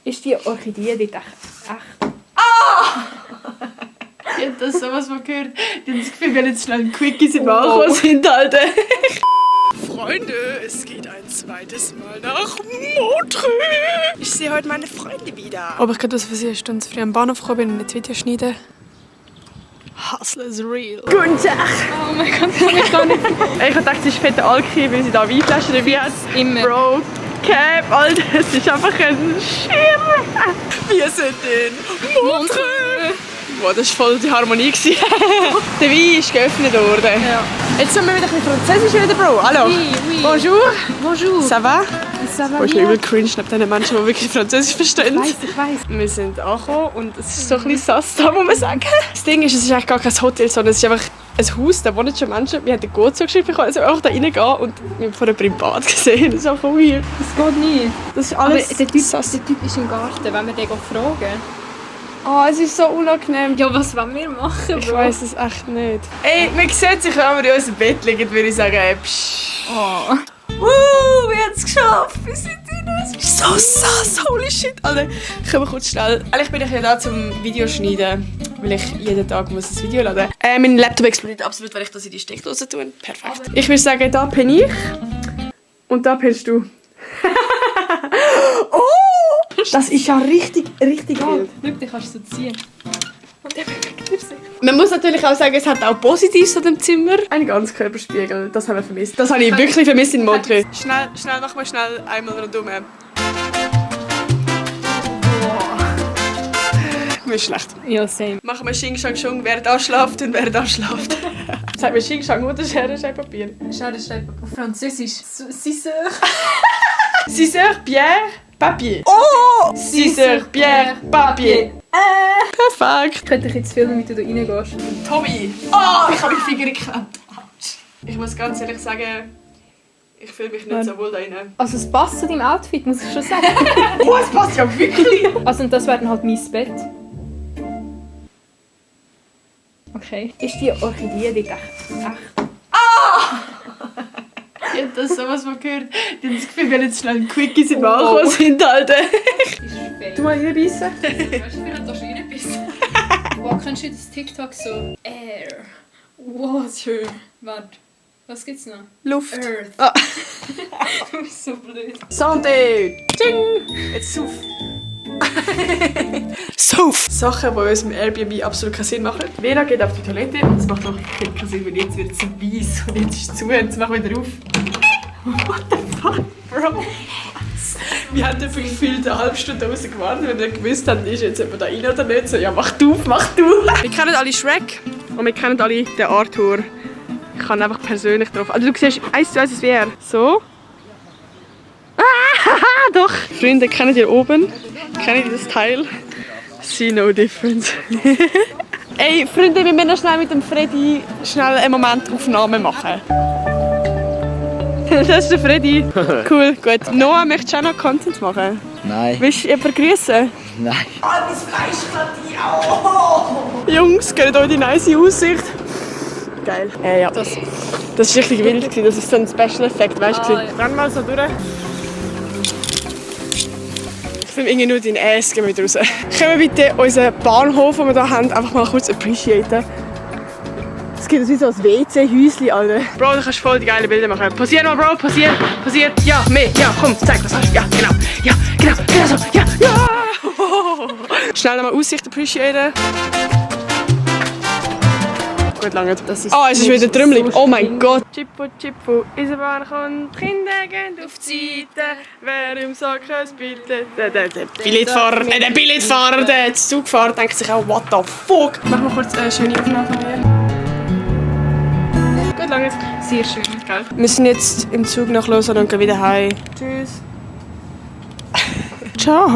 Ist die Orchidee dort echt? Ich hab das sowas von gehört. Ich hab das Gefühl, wir jetzt schnell ein Quickies im Bauch hinhalten. Freunde, es geht ein zweites Mal nach Montreux. Ich sehe heute meine Freunde wieder. Aber ich gerade aus Versehen eine Stunde zu früh am Bahnhof gekommen bin und nicht Video schneiden. Hustle is real. Guten Tag! Oh mein Gott, das kann ich gar nicht. Ich hab gedacht, es ist fette Alki, weil sie da Weinflaschen dabei hat. Immer. Bro, Cap, Alter, es ist einfach ein Schirm. Wir sind in Montreux. Wow, das war voll die Harmonie. Der Wein ist geöffnet worden. Ja. Jetzt sind wir wieder ein bisschen Französisch wieder, Bro. Hallo. Oui, oui. Bonjour. Bonjour. Ça va? Ça va Oh, ich bin übel cringe neben diesen Menschen, die wirklich Französisch verstehen. Ich weiss. Wir sind angekommen und es ist so ein bisschen sass da, muss man sagen. Das Ding ist, es ist eigentlich gar kein Hotel, sondern es ist einfach ein Haus, da wohnen schon Menschen. Wir haben den Code zugeschrieben bekommen, also einfach da reingehen und wir haben vor einem Bad gesehen. Das ist einfach weird. Das geht nicht. Das ist alles Aber der sass. Typ ist im Garten, wenn wir den fragen. Oh, es ist so unangenehm. Ja, was wollen wir machen, Ich Bro? weiss es echt nicht. Ey, man sieht sich, wenn wir in unserem Bett liegen, würde ich sagen, psch. Oh. Wir haben es geschafft. Wir sind drin. Es ist so sass. Holy shit. Alter, können wir kurz schnell. Eigentlich bin ich ja da zum Videoschneiden, weil ich jeden Tag muss ein Video laden. Mein Laptop explodiert absolut, weil ich das in die Steckdose tue. Perfekt. Ich würde sagen, da bin ich und da bist du. Oh! Das ist ja richtig wild. Schau, den kannst du so ziehen. Man muss natürlich auch sagen, es hat auch Positives an dem Zimmer. Ein Ganzkörperspiegel, das haben wir vermisst. Das habe ich wirklich vermisst in Montreux. Schnell, mach mal schnell einmal rundum. Mir ist schlecht. Ja, same. Machen wir Xing Shang Shung, wer da schläft und wer da schläft. Sagt mir Xing Shang oder Schere, Papier? Schere, auf Französisch. Scisseur. Scisseur, Pierre, Papier. Oh! Scisseur, Pierre, Papier. Perfekt. Könnte ich jetzt filmen, wie du da reingehst? Tommy! Oh, ich habe mich Finger geklemmt. Ich muss ganz ehrlich sagen, ich fühle mich nicht so wohl da rein. Also es passt zu deinem Outfit, muss ich schon sagen. Oh, es passt ja wirklich! Also und das wäre dann halt mein Bett. Okay. Ist die Orchidee dort echt? Ich habe das sowas von gehört. Ich habe das Gefühl, wir jetzt schnell ein Quickies im Bauch hinhalten. Du mal reinbeissen? Weißt du, wie du da schon reinbeissen? Wow, kennst du das TikTok so? Air. Wow, schön. Warte, was gibt's noch? Luft. Earth. Ah. Du bist so blöd. Santé! Tsching! Jetzt sauf! Sauf! Sachen, die in unserem Airbnb absolut keinen Sinn machen. Vera geht auf die Toilette und es macht noch keinen Sinn, weil jetzt wird es weiss und jetzt ist es zu und jetzt machen wir wieder auf. What the fuck, Bro? Wir haben dafür gefühlt eine halbe Stunde draußen gewartet, weil wir gewusst haben, ist jetzt jemand da rein oder nicht. So, ja, mach du! Wir kennen alle Shrek und wir kennen alle den Arthur. Ich kann einfach persönlich drauf. Also du siehst 1:1 es wäre. So. Ah, doch! Freunde, kennt ihr oben? Kennt ihr das Teil? See no difference. Ey, Freunde, wir müssen noch schnell mit dem Freddy schnell einen Moment Aufnahme machen. Das ist der Freddy. Cool, gut. Noah, möchtest du auch noch Content machen? Nein. Willst du jemanden grüßen? Nein. Jungs, kennt euch die nice Aussicht? Geil. Ja. Das war richtig wild. Das ist so ein Special Effekt, weißt du? Ah, ja. Renn mal so durch. Ich filme irgendwie nur deinen Ass, gehen wir wieder raus. Können wir bitte unseren Bahnhof, den wir hier haben, einfach mal kurz appreciaten? Es gibt wie so ein WC-Häuschen, Alter. Bro, du kannst voll die geilen Bilder machen. Posier mal, Bro, posier. Ja, mehr. Ja, komm, zeig, was hast du. Ja, genau. Genau so. Ja. Schnell nochmal Aussicht appreciaten. Gut, lange. Es ist wieder trümmelig. Oh mein Gott. Chippo, Eisenbahn kommt, Kinder gehen auf die Seite. Wer im Sack ein Bild. Der Billetfahrer, der Zugfahrer denkt sich auch, what the fuck. Mach mal kurz eine schöne Aufnahme von mir. Gut, lange. Sehr schön. Geil. Wir sind jetzt im Zug nach Lausanne und gehen wieder heim. Tschüss. Ciao.